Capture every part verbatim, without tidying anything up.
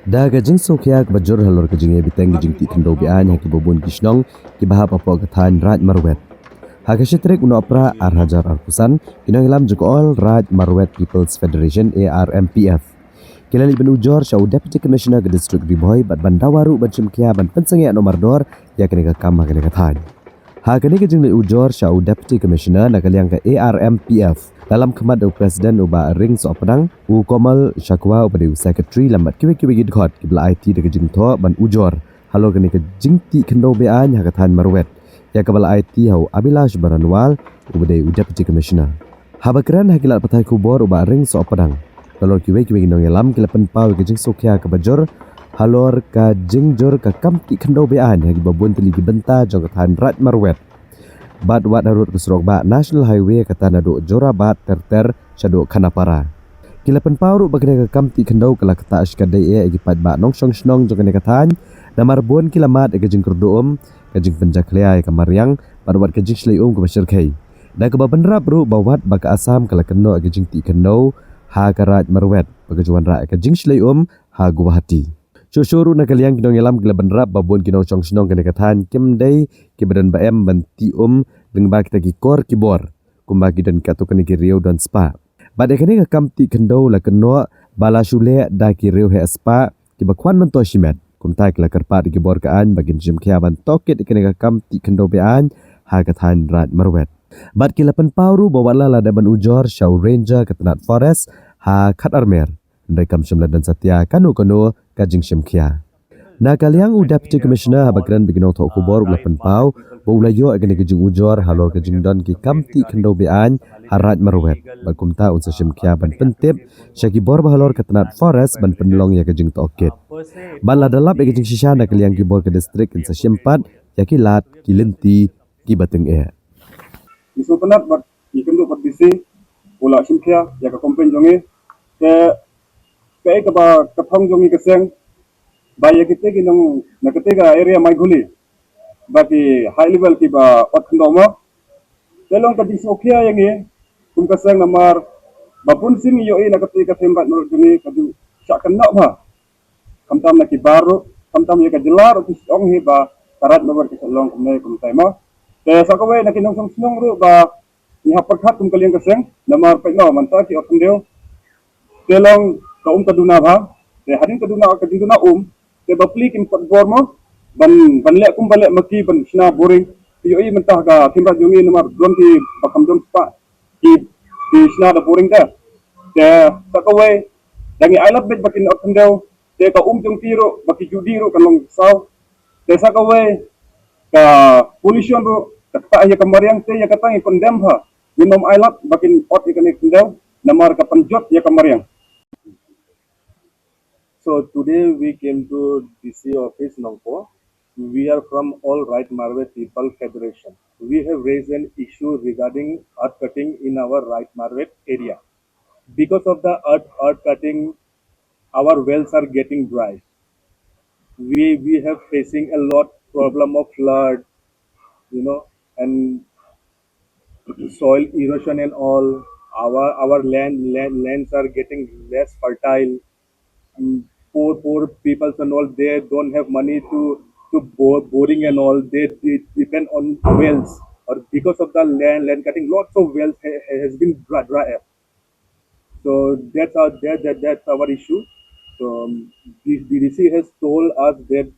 Da ka jingsngewkhia kaba jur halor ka jingïabteng ka jingtih khyndew be-aiñ ha kiba bun ki shnong kiba hap hapoh ka thaiñ Raid Marwet. Ha ka shi tarik u Nohprah ar hajar arphew san, ki nongïalam jong ka All Raid Marwet People's Federation, A R M P F, ki la leit ban ujor sha u Deputy Commissioner ka District Ri Bhoi bad ban dawa ruh ban shim khia ban pynsangeh noh mardor ïa kane ka kam ha kane ka thaiñ. Ha kane ka jingleit ujor sha u Deputy Commissioner na ka liang ka A R M P F, la lam khmat da u President u Bah Ring Sohpdang, u Komal Shakwa uba dei u Secretary lem bad kiwei kiwei ki dkhot kiba la aiti da ka jingthoh ban ujor halor kane ka jingtih khyndew be-aiñ ha ka thaiñ Marwet, ïa kaba la aiti ha u Abhilash Baranwal uba dei u Deputy Commissioner. Haba kren ha ki lad pathai khubor u Bah Ring Sohpdang, halor kiwei kiwei ki nongïalam ki la pynpaw ïa ka jingsngewkhia kaba jur halor ka jingjur ka kam tih khyndew be-aiñ ha kiba bun tylli ki bynta jong ka thaiñ Raid Marwet. Bad wat harud ka surok bah National Highwey kata naduh Jorabat ter ter shaduh Khanapara. Ki la pynpaw ruh ba kane ka kam tih khyndew ka la ktah shikatdei eh ïa ki paidbah nongshong shnong jong kane ka thaiñ, namar bun ki la mad ïa ka jingkyrduh um, ka jingpynjakhlia ïa ka mariang bad wat ka jingshlei um kaba shyrkhei. Da kaba bynrap ruh ba wat ba ka Assam ka la kynnoh ïa ka jingtih khyndew ha ka Raid Marwet, ba ka ju wanrah ïa ka jingshlei um ha Guwahati. Shuh shuh ruh na ka liang ki nongïalam ki la bynrap ba bun ki nongshong shnong kane ka thaiñ kim dei kiba don ba em ban tih um lyngba kita ki kor ki bor, kumba ki don katto katne ki riew don spah. Bad ïa kane ka kam tih khyndew la kynnoh ba la shu leh da ki riew heh spah kiba kwah myntoi shimet. Kumta ki la kyrpad ïa ki bor ka aiñ ba kin shim khia ban tohkit ïa kane ka kam tih khyndew be-aiñ ha ka thaiñ Raid Marwet. Bad ki la pynpaw ruh ba wat la la dep ban ujor sha u Ranger ka tnat Forest ha Khatarmer, hynrei kam shym la don satia kano kano ka jingshim khia. Na ka liang u Deputy Commissioner haba kren bad ki nongthoh khubor u la pynpaw ba u la ïoh ïa kane ka jingujor halor ka jingdon ki kam tih khyndew be-aiñ ha Raid Marwet, bad kumta un sa shim khia ban pyntip sha ki bor ba halor ka tnat Forest ban pynlong ïa ka jingtohkit. Bad lada lap ïa ka jingshisha na ka liang ki bor ka district kin sa shim pat ïa ki lad ki lynti kiba tyngeh. Ngi sngewtynnat bad ngi kynduh bad D C u la shim khia ïa ka complaint jong ngi. Te kaei kaba ka thong jong ngi ka seng ba ïa kite ki nong na kite ka area Maighuli ba ki high level kiba ot khyndew mo. Te long ka jingsngewkhia ïa ngi kum ka seng namar ba bun sien ngi ïohi na kate ka theme Raid Marwet jong ngi ka ju shah kynnoh bha. Khamtam na ki bar ruh, khamtam ïa ka jylla ruh ki ong hi ba ka Raid Marwet ka shah long kumne kumtai mo. Te sa kawei na ki nongshong shnong ruh ba ngi hap pyrkhat kum ka liang ka seng namar peit mo mynta ki ot khyndew. Te long ka um ka duna bha, te hadien ka duna ka jingduna um, te bapli kin kot bor mo ban ban leh kum ba leh ma ki ban shna boring. Te ïohi mynta ka theme Raid jong ngi namar don ki ba kham don spah ki ki shna da boring te. Te sa kawei da ngi ailad beit ba kin ot khyndew, te ka um jong ki ruh ba ki ju dih ruh kan long saw. Te sa kawei ka pollution ruh ka ktah ïa ka mariang, te ïa kata ngi condemn bha. Ngim nym ailad ba kin ot ïa kane khyndew namar ka pynjot ïa ka mariang. So today we came to D C office Nongpoh. We are from All Raid Marwet People Federation. We have raised an issue regarding earth cutting in our Raid Marwet area. Because of the earth, earth cutting, our wells are getting dry. We, we have facing a lot problem of flood, you know, and soil erosion and all. Our, our land, land, lands are getting less fertile. Mm, poor, poor people and all, they don't have money to, to bore, boring and all. They, they depend on wells. Or because of the land, land cutting, lots of wells ha-, ha-, has been dry, dry up. So that's our, that, that, that's our issue. So, um, the D D C has told us that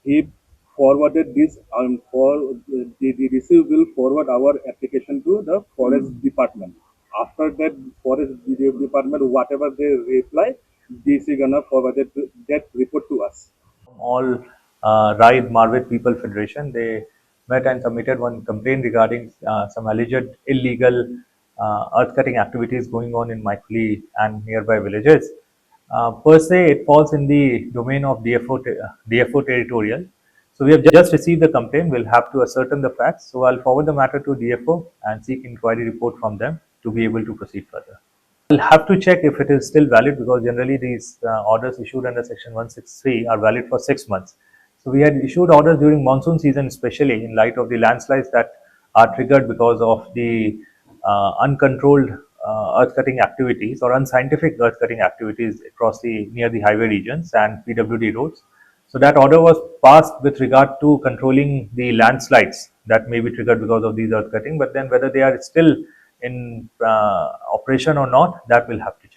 he forwarded this, um, for, the D D C will forward our application to the forest department. After that, forest de-, department, whatever they reply, D C gonna forward it to, that report to us. All, uh, Raid Marwet People Federation, they met and submitted one complaint regarding, uh, some alleged illegal, uh, earth cutting activities going on in Maikhuli and nearby villages. Uh, per se, it falls in the domain of D F O, te-, uh, D F O territorial. So we have just received the complaint. We'll have to ascertain the facts. So I'll forward the matter to D F O and seek inquiry report from them to be able to proceed further. I'll have to check if it is still valid, because generally these, uh, orders issued under Section one six three are valid for six months. So we had issued orders during monsoon season, especially in light of the landslides that are triggered because of the, uh, uncontrolled uh, earth cutting activities or unscientific earth cutting activities across the near the highway regions and P W D roads. So that order was passed with regard to controlling the landslides that may be triggered because of these earth cutting, but then whether they are still in uh, operation or not, that will have to